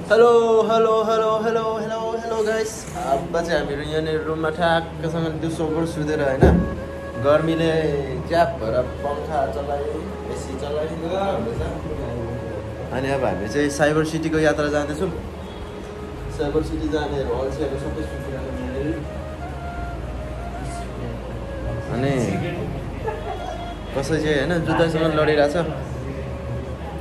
Hello guys. अब चाहिँ हामीहरू यहाँनिर रुममा ठ्याक्कसँग दिउँसोभर सुतेर होइन गर्मीले च्याप भएर पङ्खा चलाइ एसी चलाइदिँदा हुँदैछ। अनि अब हामी चाहिँ साइबर सिटीको यात्रा जाँदैछौँ। साइबर सिटी जानेहरू अल्छीहरू सबै सुतिरहेको यहाँनिर। अनि कसै चाहिँ होइन जुत्तासँग लडिरहेछ।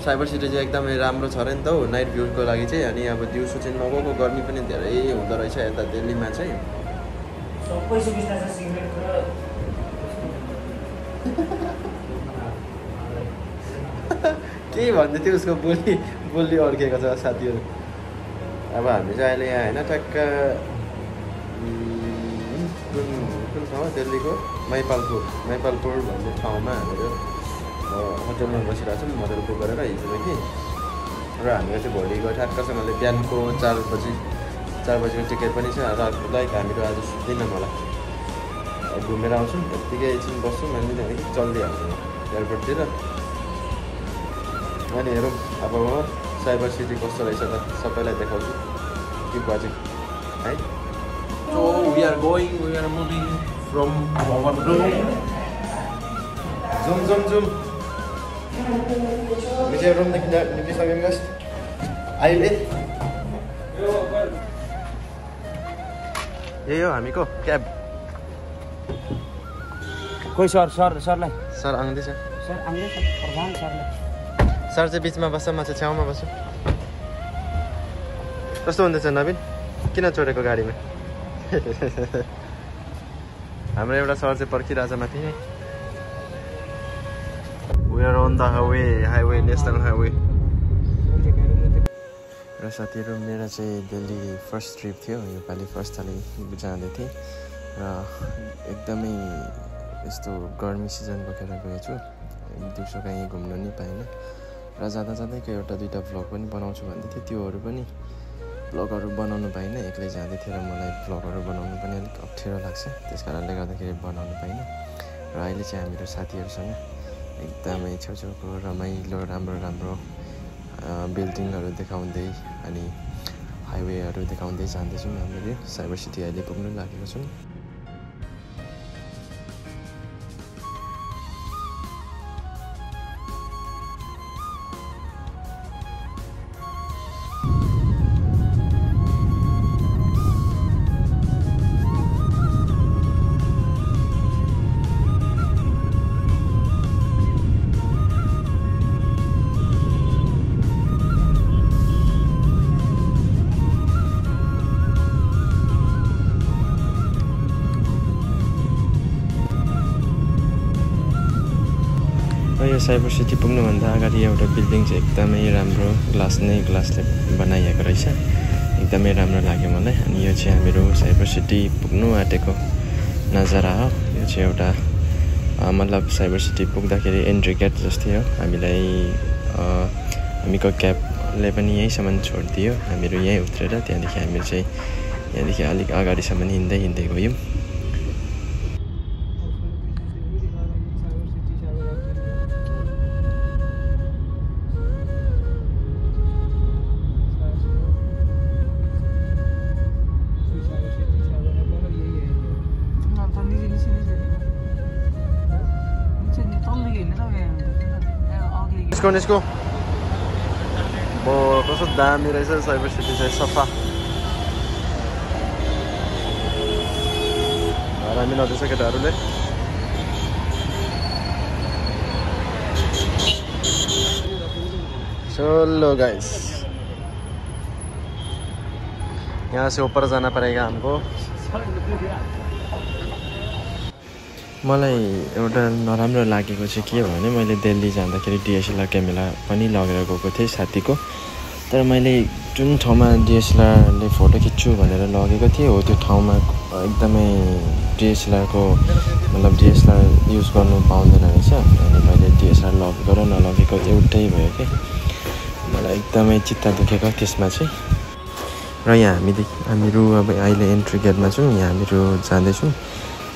साइबर सिटी चाहिँ एकदमै राम्रो छ अरे नि त हौ नाइट भ्यूको लागि चाहिँ। अनि अब दिउँसो चाहिँ नगएको गर्मी पनि धेरै हुँदो रहेछ यता दिल्लीमा चाहिँ। सबै सुविस्ता छ सिगरेट र के भन्दै थियो उसको बोली अड्केको छ साथीहरू। अब हामी चाहिँ अहिले यहाँ होइन ठ्याक्क कुन ठाउँ दिल्लीको मैपालपुर भन्ने ठाउँमा हामीहरू होटलमा बसिरहेको छौँ मोडल बुक गरेर हिजोदेखि। र हामीहरू चाहिँ भोलिको ठ्याक्कसँगले बिहानको 4 बजीको टिकट पनि छ। र लाइक हामीहरू आज सुत्दैनौँ होला, घुमेर आउँछौँ यत्तिकै एकछिन बस्छौँ अनि त्यहाँदेखि चलिदिइहाल्छौँ एयरपोर्टतिर। अनि हेरौँ अब साइबर सिटी कस्तो रहेछ त सबैलाई देखाउँछु। किप वाचिङ है। So we are moving from our room. Zoom. हामी चाहिँ रुमदेखि निस्किसक्यौँ गाइस अहिले। यही हो हामीको क्याब। कोही सरलाई सर आउँदैछ। प्रधान सरलाई। सर चाहिँ बिचमा बस्छ, म चाहिँ छेउमा बस्छु। कस्तो हुँदैछ नवीन? किन चोरेको गाडीमा? हाम्रो एउटा सर चाहिँ पर्खिरहेछ माथि नै। We are on the highway, national highway. र साथीहरू मेरो चाहिँ दिल्ली फर्स्ट ट्रिप थियो योपालि। फर्स्ट पालि जाँदै थिएँ र एकदमै यस्तो गर्मी सिजन बोकेर गएछु। दिउँसो कहीँ घुम्नु नि पाइनँ। र जाँदाको एउटा दुईवटा भ्लग पनि बनाउँछु भन्दै थिएँ, त्योहरू पनि भ्लगहरू बनाउनु पाइनँ। एक्लै जाँदै थिएँ र मलाई भ्लगहरू बनाउनु पनि अलिक अप्ठ्यारो लाग्छ, त्यस कारणले गर्दाखेरि बनाउनु पाइनँ। र अहिले चाहिँ हामीहरू साथीहरूसँग एकदमै छेउछेउको रमाइलो राम्रो बिल्डिङहरू देखाउँदै अनि हाइवेहरू देखाउँदै जाँदैछौँ। हामीले साइबर सिटी अहिले पुग्नु लागेको छौँ। यो साइबर सिटी पुग्नुभन्दा अगाडि एउटा बिल्डिङ चाहिँ एकदमै राम्रो ग्लासले बनाइएको रहेछ। एकदमै राम्रो लाग्यो मलाई। अनि यो चाहिँ हामीहरू साइबर सिटी पुग्नु आँटेको नजारा हो। यो चाहिँ एउटा मतलब साइबर सिटी पुग्दाखेरि एन्ट्री गेट जस्तै हो। हामीको क्याबले पनि यहीँसम्म छोडिदियो। हामीहरू यहीँ उत्रेर त्यहाँदेखि हामीहरू चाहिँ यहाँदेखि अलिक अगाडिसम्म हिँड्दै गयौँ। निस्को कस्तो दामी रहेछ साइबर सिटी चाहिँ, सफा। हामी नदिन्छ केटाहरूले। चलो गाइस, यहाँ से ऊपर जाना पड़ेगा हमको। मलाई एउटा नराम्रो लागेको चाहिँ के हो भने मैले दिल्ली जाँदाखेरि डिएसएलआर क्यामेरा पनि लगेर गएको थिएँ साथीको। तर मैले जुन ठाउँमा डिएसएलआरले फोटो खिच्छु भनेर लगेको थिएँ हो त्यो ठाउँमा एकदमै डिएसएलआरको मतलब डिएसएलआर युज गर्नु पाउँदैन रहेछ। अनि मैले डिएसएलआर लगेको र नलगेको एउटै भयो कि मलाई एकदमै चित्त दुखेको त्यसमा चाहिँ। र यहाँ हामीहरू अब अहिले एन्ट्री गेटमा छौँ। यहाँ हामीहरू जाँदैछौँ।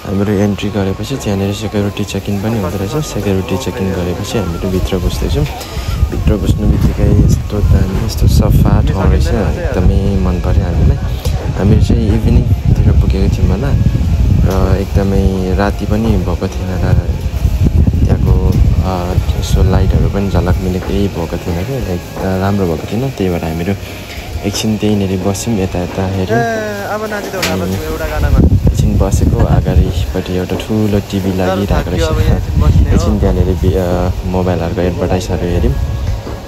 हाम्रो एन्ट्री गरेपछि त्यहाँनिर सेक्युरिटी चेक इन पनि हुँदो रहेछ। सेक्युरिटी चेक इन गरेपछि हामीहरू भित्र पस्दैछौँ। भित्र पस्नु बित्तिकै यस्तो दामी यस्तो सफा ठाउँ रहेछ, एकदमै मन पर्यो हामीलाई। हामीहरू चाहिँ इभिनिङतिर पुगेको थियौँ होला र एकदमै राति पनि भएको थिएन र त्यहाँको यसो लाइटहरू पनि झलक मिलेको केही भएको थिएन क्या, एकदम राम्रो भएको थिएन। त्यही भएर हामीहरू एकछिन त्यहीँनिर बस्यौँ, यता यता हेऱ्यौँ। एकछिन बसेको अगाडिपट्टि एउटा ठुलो टिभी लागिरहेको रहेछ। एकछिन त्यहाँनिर मोबाइलहरूको एडभर्टाइजहरू हेऱ्यौँ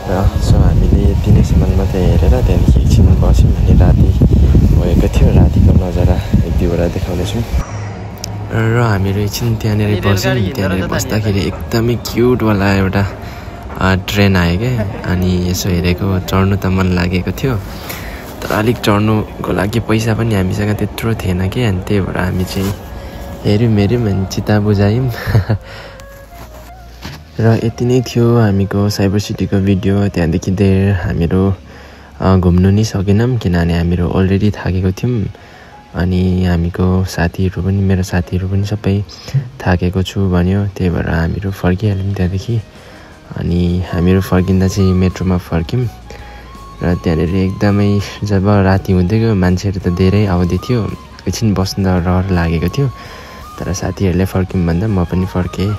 र सो हामीले यति नै सामान मात्रै हेरेर त्यहाँदेखि एकछिन बस्यौँ। अनि राति भएको थियो, रातिको नजारा एक दुईवटा देखाउँदैछौँ र हामीहरू एकछिन त्यहाँनिर बस्यौँ। त्यहाँनिर बस्दाखेरि एकदमै क्युटवाला एउटा ट्रेन आयो क्या। अनि यसो हेरेको चढ्नु त मन लागेको थियो, तर अलिक चढ्नुको लागि पैसा पनि हामीसँग त्यत्रो थिएन कि। अनि त्यही भएर हामी चाहिँ हेऱ्यौँ अनि चित्ता बुझायौँ र यति नै थियो हामीको साइबर सिटीको भिडियो। त्यहाँदेखि धेर हामीहरू घुम्नु नि सकेनौँ किनभने हामीहरू अलरेडी थाकेको थियौँ। अनि हामीको साथीहरू पनि, मेरो साथीहरू पनि सबै थाकेको छु भन्यो, त्यही भएर हामीहरू फर्किहाल्यौँ त्यहाँदेखि। अनि हामीहरू फर्किँदा चाहिँ मेट्रोमा फर्क्यौँ र त्यहाँनिर एकदमै जब राति हुँदै गयो मान्छेहरू त धेरै आउँदै थियो, एकछिन बस्न रहर लागेको थियो। तर साथीहरूले फर्क्यौँ भन्दा म पनि फर्केँ।